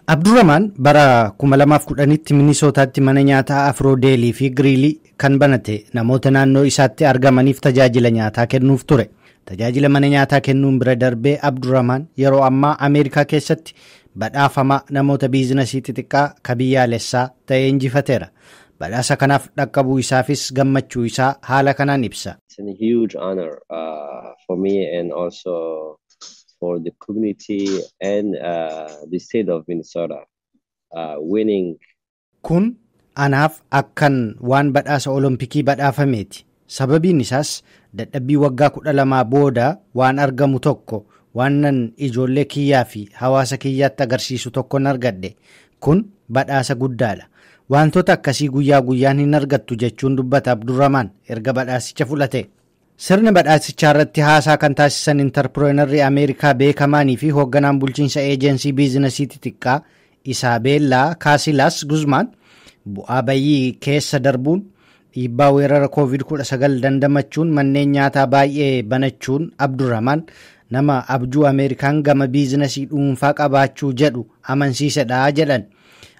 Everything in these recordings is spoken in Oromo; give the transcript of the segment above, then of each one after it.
Abdurrahman bara 2010tti Minisootaatti mana nyaataa Afro Deli fi Grill kan banate namoota naannoo isaatti argamaniif tajaajila nyaataa kennuuf ture. Tajaajila mana nyaataa kennuun bira darbee Abdurrahman yeroo ammaa Ameerikaa keessatti badhaafamaa namoota biizinasii xixiqqaa ka biyyaalessaa ta'ee injifateera. Badhaasa kanaaf dhaqqabuu isaafis gammachuu isaa haala kanaan ibsa. It's a huge honor for me and also for the community and the state of Minnesota winning. Kun anaaf akkan waan badhaasa Olompikii badhaafameeti. Sababiin isaas dadhabbii waggaa 12 booda waan argamu tokko waan ijoollee kiyyaa fi hawaasa kiyyaatti agarsiisu tokkon argadhe. Kun badhaasa guddaadha. Wantoota akkasii guyyaa guyyaan hin argattu jechuun dubbata Abdurrahman erga badhaasicha fudhate. Sirna badhaasichaa irratti haasaa kan taasisan intarpireenarri Ameerikaa beekamaanii fi hoogganaan bulchiinsa eejensii biizinasii xixiqqaa Isaabeellaa Kaasilaas Guzmaan bu'aa bayii keessa darbuun dhiibbaa weerara COVID-19 dandamachuun manneen nyaataa baay'ee banachuun Abdurrahman nama abjuu Ameerikaan gama biizinasii dhuunfaa qabaachuu jedhu amansiisedha jedhan.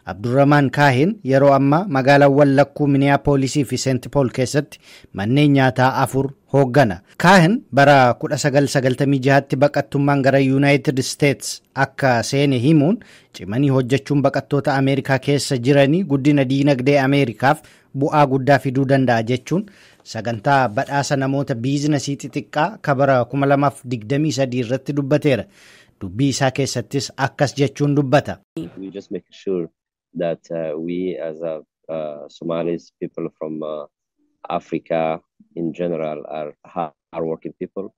Abdurrahman Kaahin yeroo ammaa magaalaawwan lakkuu Minneapolisii fi Seent Paul keessatti manneen nyaataa 4 hooggana. Kaahin bara 1996tti baqattummaan gara United States akka seene himuun cimanii hojjechuun baqattoota Ameerikaa keessa jiranii guddina diinagdee Ameerikaaf bu'aa guddaa fiduu danda'a jechuun sagantaa badhaasa namoota biizinasii xixiqqaa ka bara 2023 irratti dubbateera. Dubbii isaa keessattis akkas jechuun dubbata. We just make sure that we as a Somalis people from Africa in general are hardworking people.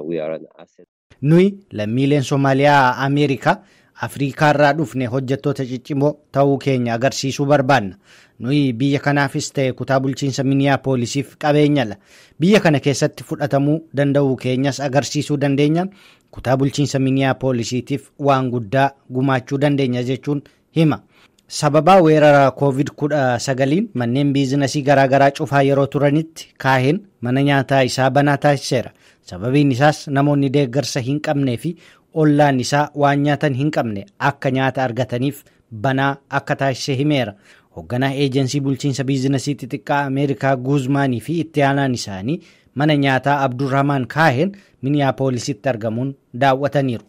We are an asset. Nuyi lammiileen Somaaliyaa Ameerikaa Afriikaarraa dhufne hojjettoota ciccimoo ta'uu keenya agarsiisuu barbaanna. Nuyi biyya kanaafis ta'e kutaa bulchiinsa Minneapolisiif qabeenyadha. Biyya kana keessatti fudhatamuu danda'uu keenyas agarsiisuu dandeenya. Kutaa bulchiinsa Minneapolisiitiif waan guddaa gumaachuu dandeenya jechuun hima. Sababa weerara COVID-19 manneen biizinasii garaagaraa cufaa yeroo turanitti Kaahin mana nyaataa isaa banaa taasiseera. Sababiin isaas namoonni deeggarsa hin qabnee fi ollaan isaa waan nyaatan hin qabne akka nyaata argataniif banaa akka taasise himeera. Hoogganaa eejensii bulchiinsa biizinasii xixiqqaa Ameerikaa Guzmaanii fi itti aanaan isaanii mana nyaataa Abdurrahman Kaahin Minneapolisitti argamuun daawwataniiru.